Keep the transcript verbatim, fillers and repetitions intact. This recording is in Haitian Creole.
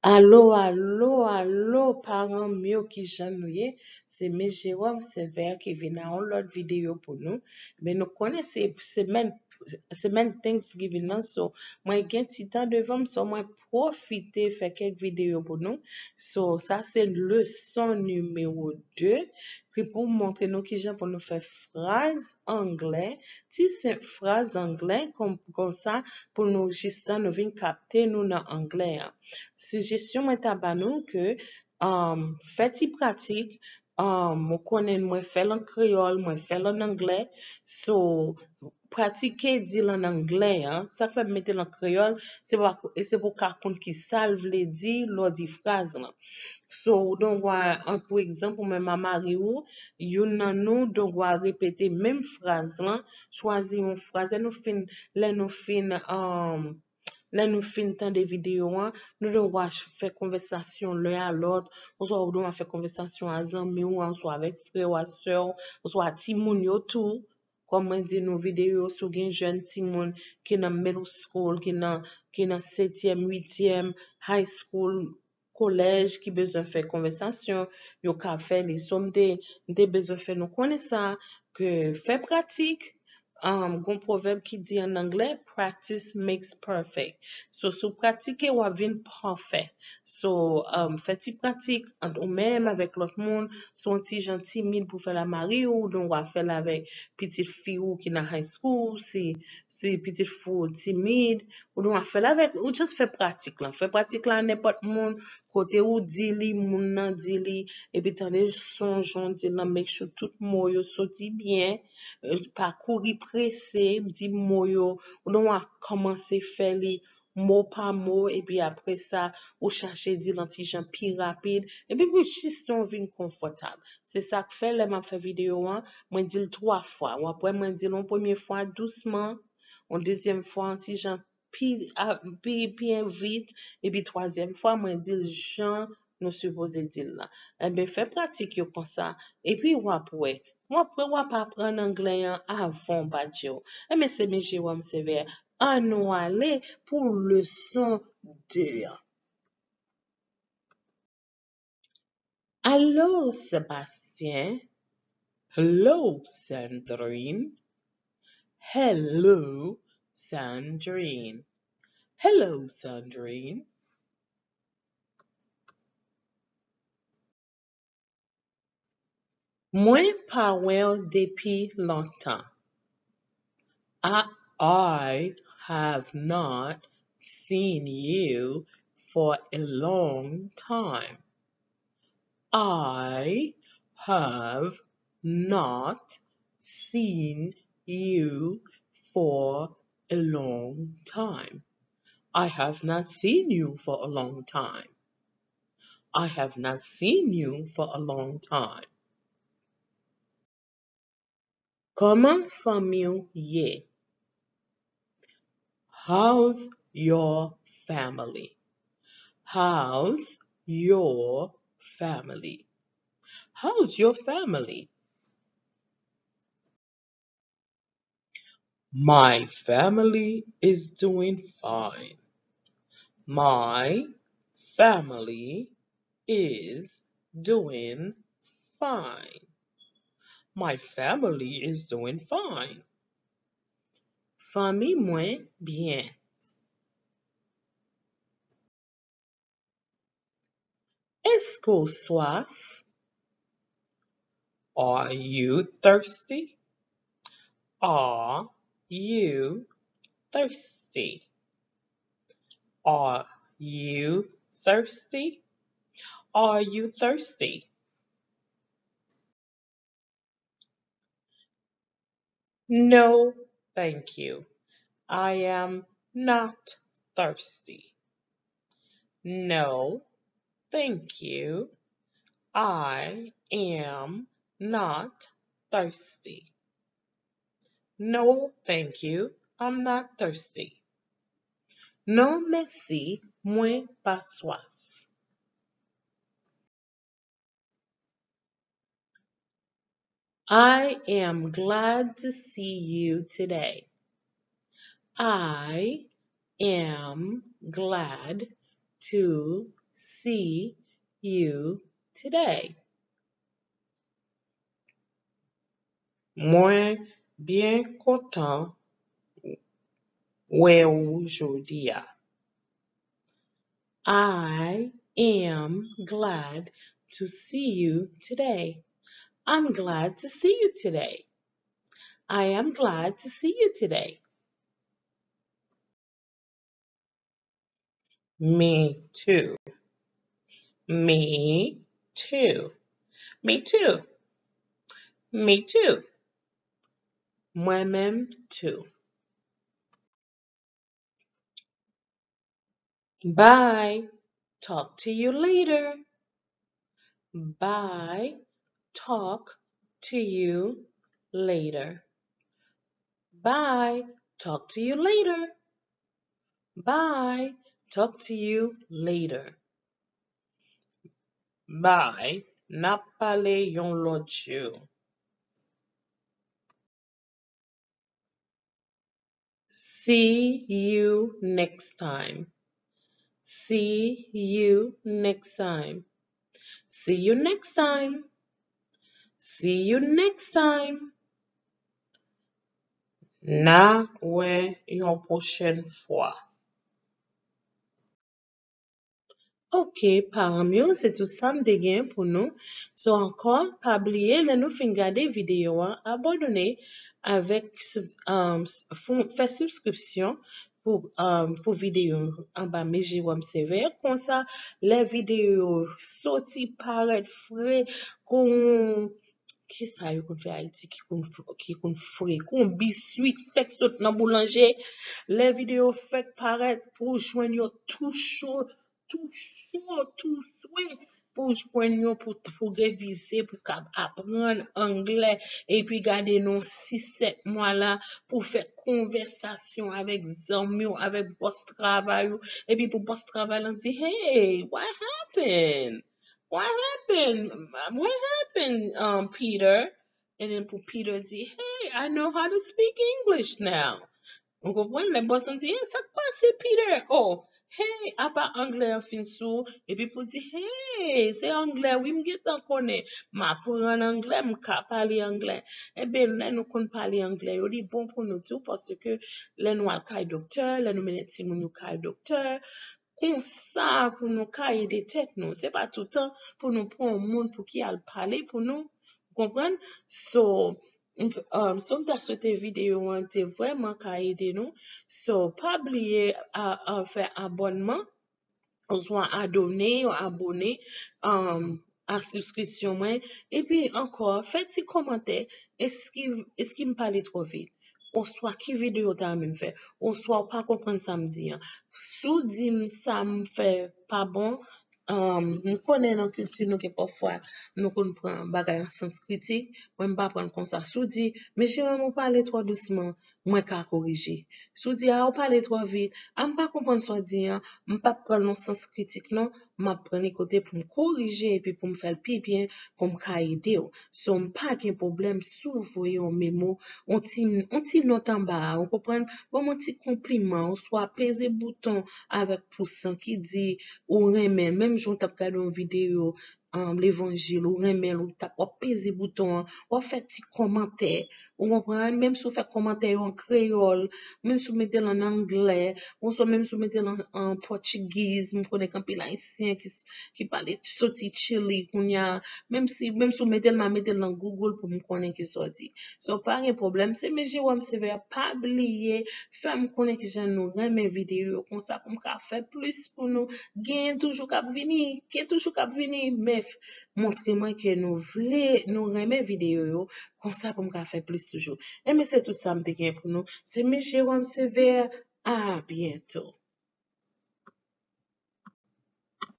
Alo, alo, alo, paran m yo, kijan nou ye? Se Miss Jerome Sévère ki vin a yon lòt videyo pou nou. Men nou konnen se semèn, semèn Thanksgiving nan, so mwen gen ti tan devan m, so mwen pwofite fè kèk videyo pou nou. So, sa se leson nimewo de, ki pou montre nou kijan pou nou fè fraz anglè, ti senp fraz anglè, kon, konsa, pou nou jis la nou vin kapte nou nan anglè an. Sijesyon mwen ta ba nou ke, um, fè ti pratik, um, ou konnen mwen fè l an kreyòl, mwen fè l an anglè. So, pratike di l an anglè an. Sa k fè m mete l an kreyòl, se pa, se pou w ka konn ki sa l vle di lè w di fraz lan. So, ou dwe wè, an, pou egzanp, ou menm a mari ou, youn nan nou dwe wè repete menm fraz lan, chwazi yon fraz. Lè nou fin, lè nou fin, um, lè nou fin tande videyo an, nou dwe wè fè konvèsasyon lè a lòt, oswa ou dwe wè fè konvèsasyon a zanmi w, oswa avèk frè w, a sè w, oswa a timoun yo tou. Kòm mwen di nou videyo, si w gen jèn timoun ki nan middle school, ki nan, ki nan setyèm, uityèm, high school, kolèj, ki bezwen fè konvèsasyon, yo ka fè li. So, m te, m te bezwen fè nou konnen sa, ke fè pratik, um, gon pwovèb ki di an anglè, "Practice makes perfect." So, si w pratike, w ap vin pafè. So, um, fè ti pratik ant ou menm avèk lòt moun. Si w yon ti jan timid pou fè l a mari w, donk w a fè l avèk pitit fi w ki nan high school, si, si pitit fi w timid, ou donk w a fè l avèk, ou just fè pratik lan. Fè pratik la nenpòt moun, kote ou di li, moun nan di li, epi tande son jan w di l lan, make sure tout mo yo soti byen, eh, pa kouri prese, di mo yo, ou donk w a kòmanse fè li mo pa mo, epi apre sa, ou chache di l yon ti jan pi rapid, epi pou jis jan w vin konfòtab. Se sa k fè, lè m ap fè videyo an, mwen di l twa fwa. W ap wè mwen di l yon premye fwa dousman, yon dezyèm fwa yon ti jan pi, a, pi, pi vit, epi twazyèm fwa, mwen di l jan nou sipoze di l lan. Enben, fè pratik yo konsa, epi w ap wè. W ap wè, w ap aprann anglè an avan w pa djè w. Enben, se Miss Jerome Sévère. Ann nou ale pou leson de an. Allô, Sébastien. Hello, Sandrine. Hello, Sandrine. Hello, Sandrine. Mwen pa wè w depi lontan. I, I have not seen you for a long time. I have not seen you for a long time. I have not seen you for a long time. I have not seen you for a long time. Kòman fanmi w ye? How's your family? How's your family? How's your family? My family is doing fine. My family is doing fine. My family is doing fine. Fanmi mwen byen. Èske w swaf? Are you thirsty? Are you thirsty? Are you thirsty? Are you thirsty? No, thank you. I am not thirsty. No, thank you. I am not thirsty. No, thank you. I'm not thirsty. Non, mèsi, mwen pa swaf. I am glad to see you today. I am glad to see you today. Mwen byen kontan wè ou jodi a. I am glad to see you today. I'm glad to see you today. I am glad to see you today. Me too. Me too. Me too. Me too. Mwen menm tou. Bye. Talk to you later. Bye. Talk to you later. Bye. Talk to you later. Bye. Talk to you later. Bye. N ap pale yon lòt jou. See you next time. See you next time. See you next time. See you next time. N a wè yon pwochèn fwa. Ok, paran m yo, se tout sa m te gen pou nou. So ankò, pa bliye, lè nou fin gade videyo a, abòne avèk, um, fè sibskripsyon pou, um, pou videyo anba Me Jewòm Sevè. Konsa, lè videyo soti parèt fre, kon kisa yo konn fè Ayiti ki konn, ki konn fre, kon biswit fèk sot nan boulanje. Lè videyo fèk parèt pou jwenn yo tou cho, tou cho, tou swe, pou jwenn yo, pou, pou revize, pou kab aprann anglè, epi gade nan sis sèt mwa la, pou fè konvèsasyon avèk zanmi w, avèk bòs travay ou, epi pou bòs travay lan di, "Hey, what happened? What happened? What happened, um, Peter?" And then pou Peter di, "Hey, I know how to speak English now." Ou konprann? Lè bòs lan di, "Hey, sa k pase, Peter? Oh, hey, apa anglè an fin sou?" Epi pou di, "Hey, se anglè, wi, m gentan konnen. M aprann anglè, m ka pale anglè." Eben, lè nou konn pale anglè yo, li bon pou nou tou, paske lè nou al kay doktè, lè nou mennen timoun yo kay doktè, konsa pou nou ka ede tèt nou. Se pa toutan pou nou pran yon moun pou ki al pale pou nou. Ou konprann? So, m, um, so m ta swete videyo an te vrèman ka ede nou. So, pa bliye a, a fè abònman, oswa adone, abone, um, ak sibskripsyon mwen. Epi ankò, fè ti kòmantè, eski, eski m pale twò vit? Oswa ki videyo w ta renmen m fè? Oswa w pa konprann sa m di an? Si w di m sa m fè pa bon, um, m konnen nan kilti nou gen pafwa nou konn pran bagay an sans kritik, mwen m pa pran l konsa. Si w di, "Mesye, ou pale twò dousman," mwen ka korije. Si w di, "A, ou pale twò vit," a, m pa konprann sa w di an, m p ap pran l nan sans kritik non, m ap pran li kote pou m korije epi pou m fè l pi byen, pou m ka ede w. So, m pa gen pwoblèm si w voye yon memo, yon ti, yon ti nòt anba a, ou konprann? Ban m yon ti konpliman, oswa peze bouton avèk pous lan ki di ou renmen l. Menm jan w t ap gade yon videyo, um, levanjil, ou renmen l, ou t ap, w ap peze bouton an, w ap fè ti kòmantè, ou konprann? Menm si w fè kòmantè yo an kreyòl, menm si w mete l an anglè, oswa menm si w mete l an, an pòtigiz, m konnen gen anpil Ayisyen ki s-, ki pale soti Chili kounye a, menm si, menm si w mete l, m a mete l nan Google pou m konnen kisa w di. So, pa gen pwoblèm, se Mesye Wòm Sevè, pa bliye fè m konnen kijan nou renmen videyo yo, konsa pou m ka fè plis pou nou. Gen toujou k ap vini, gen toujou k ap vini, men f-, montre mwen ke nou vle, nou renmen videyo yo, konsa pou m ka fè plis toujou. Enben, se tout sa m te gen pou nou. Se Mesye Wòm Sevè, a byento.